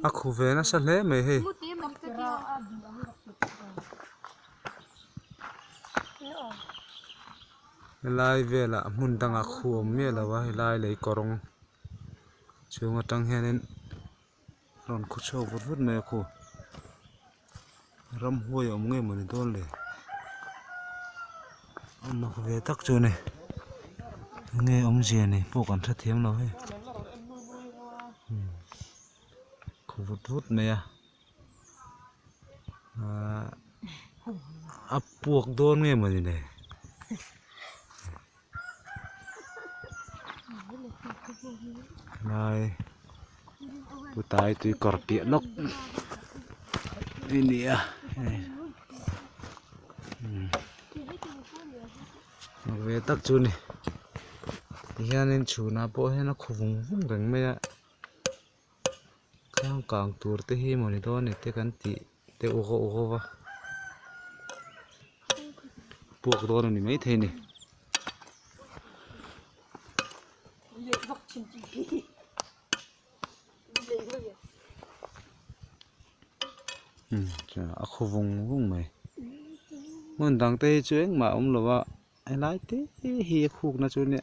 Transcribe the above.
A khu ve nasa hle mai hei. Helai velah hmun dangah khu a awm miah lo a helai lei kawrawng chhung atang hianin rawn khu chhuak vut vut mai a khu ramhuai a awm nge mawni dawn le a mak ve tak chu a ni enge awmzia ni pawh kan hrethiam lo hei khu vut vut mai a ahh a puak dawn nge mawni le. Lai putai tui kawr piah lawk a ni a hei mak ve tak chu a ni tihianin chhunah pawh hian a khaw vung vung reng mai a tlang kang tur te hi mawni dawn ni te kan tih te uho uho va puak dawn a ni maithei a ni. A khaw vung vung mai hmun dang te hi chu engmah a awm lo a helai te hi a khukna chu nia.